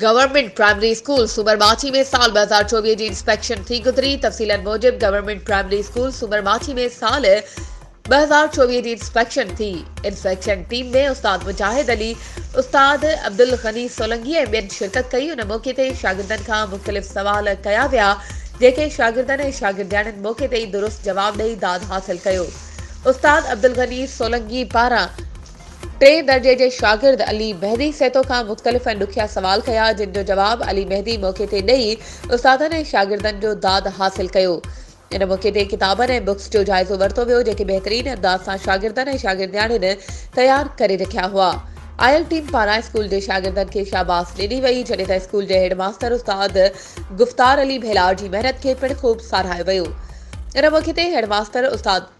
Government primary school سومر ماڇي ۾ سال 2024 جي انسپيڪشن ٿي گذري. تفصيلن موجب گورنمينٽ پرائمري اسڪول سومر ماڇي ۾ سال 2024 جي انسپيڪشن ٿي. انسپيڪشن ٽيم ۾ استاد مجاهد علي، استاد عبدالغني سولنگي ۽ ٻين شرڪت ڪئي. ان موقعي تي شاگردن کان مختلف سوال ڪيا ويا جيڪي شاگردن ۽ شاگردياڻين موقعي تي ئي درست جواب ڏئي داد حاصل ڪيو. استاد عبدالغني سولنگي پاران ٽئين درجي جي شاگرد علي مهدي سهتو کان مختلف ۽ ڏکيا سوال ڪيا، جن جو جواب علي مهدي موقعي تي ڏئي استادن ۽ شاگردن جو داد حاصل ڪيو. ان موقعي تي ڪتابن ۽ بڪس جو جائزو ورتو ويو، جيڪي بهترين انداز سان شاگردن ۽ شاگردياڻين تيار ڪري رکيا هئا. آيل ٽيم پاران اسڪول جي شاگردن کي شاباس ڏني وئي، جڏهن ته اسڪول جي هيڊ ماستر استاد گفتار علي ڀيلار جي محنت کي پڻ خوب ساراهيو ويو. ان موقعي تي هيڊ ماستر استاد.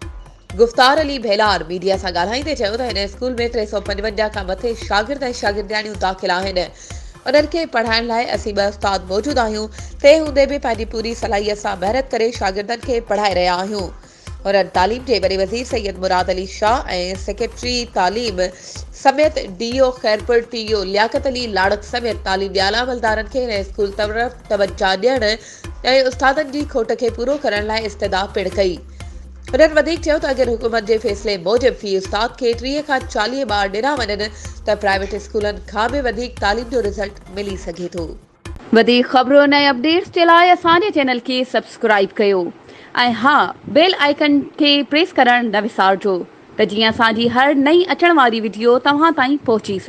گفتار علي ڀيلار ميڊيا سان ڳالهائيندي چيو ته هن اسڪول ۾ 355 کان مٿي شاگرد ۽ شاگردياڻيون داخل آهن انهن کي پڙهائڻ لاء اسين ٻه استاد موجود آهيون تنهن هوندي به پنهنجي پوري صلاحيت سان محنت ڪري شاگردن کي پڙهائي رهيا آهيون هنن تعليم جي وڏي وزير سيد مراد علي شاهه ۽ سيڪريٽري تعليم سميت D O Khairpur T O Liaquat Ali Larik سميت تعليم جي اعليٰ عملدارن کي هن اسڪول طرف توجهه ڏيڻ ۽ استادن جي کوٽ کي پورو ڪرڻ لاء استدعا پڻ ڪئي. هنن وڌيڪ چيو ته اگر حڪومت جي فيصلي موجب في استاد کي 30 کان 40 ٻار ڏنا وڃن ته پرائيويٽ اسڪولن کان به وڌيڪ تعليم جو رزلٽ ملي سگهي ٿو. وڌيڪ خبرن ۽ اپڊيٽس جي لاء اسان جي چينل کي سبسڪرائيب ڪيو ۽ ها بيل آئيڪن کي پريس ڪرڻ نه وسارجو ته جيئن اسان جي هر نئين اچڻ واري وڊيو توهان تائين پهچي سگهي.